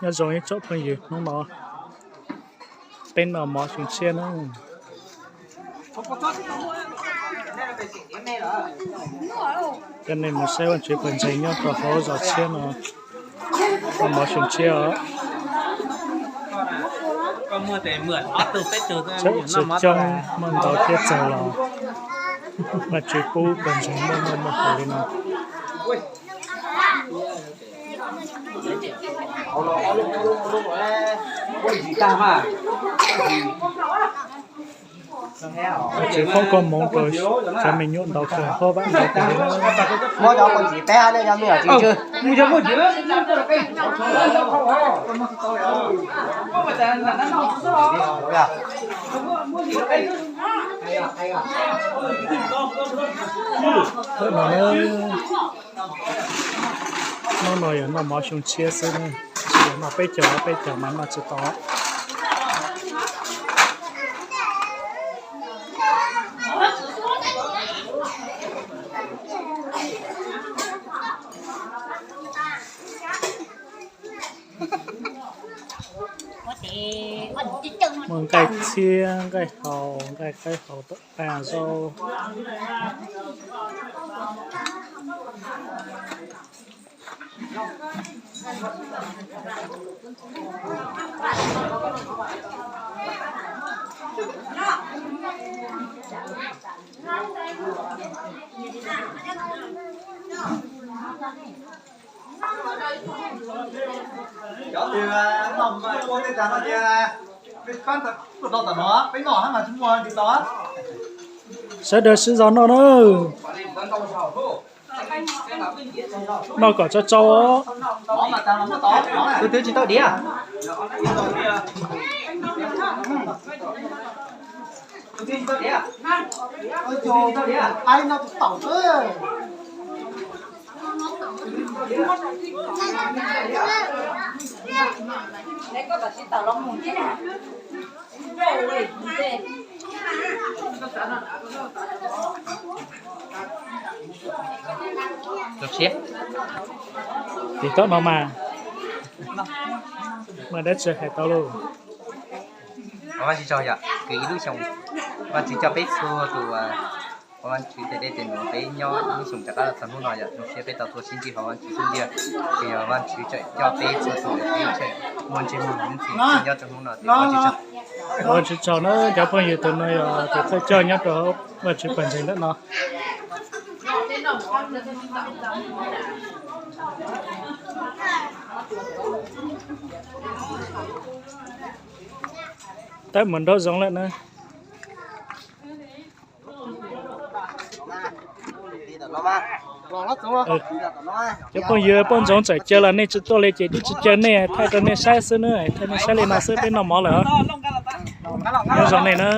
Nyob zoo ib tsoom phooj ywg, hnub no peb noj mov xyoo tshiab na. Coj nej mus saib Vaj Tswv pawg ntseeg nyob rau hauv zos tshiab no, noj mov xyoo tshiab os. Txawm tsis coob muaj ntau thiab txaus los Vaj Tswv pub pawg ntseeg muaj noj muaj haus li no. Vaj Tswv foom koob hmoov rau cov me nyuam ntau kawg, hauv vaj ntau kawg li. Hnub no yog noj mov xyoo tshiab xwb, tsis yog noj peb caug, peb caug mas noj tsis tau. Muaj nqaij txhiab, nqaij haus, nqaij qaib haus, tom qab zaub. Cov twg noj ua tej tag no ces peb pab tuaj rau tom no, peb noj hab mas tsis muaj li tau. Sawv daws sib zog noj na. Noj kom tsau tsau. Tus twg tsis tau diav? Tus twg tsis tau diav? Tus twg tsis tau diav? Tim tom no mas, mas dab tsi hais tau lauj. Vaj Tswv tsaug yom, kwv ib lub xyoos Vaj Tswv coj peb txhua tus, Vaj Tswv tes dej tes num peb nyob ib lub xyoos rov qab los txog hnub no yom, zoo siab peb tau tuaj sib ntsib hauv Vaj Tswv xub ntiag, ces yog Vaj Tswv tseem coj peb txhua tus peb tseem muaj ntsej muag hnub ntxiv nyob rau hnub no ces Vaj Tswv tsaug. Vaj Tswv tsaug na, cov phooj ywg, tus no yog tus thawj coj nyob rau Vaj Tswv pawg ntseeg ntawm no. Tawm mus nraum zoov lawm na. Cov phooj ywg, poj ntxoov txawm caw los nej tsis tuaj li ces twb tsis caw nej, thaij rau nej saib xwb na, thaij nej saib li no xwb peb noj mov lawm. Nyob zoo nej na.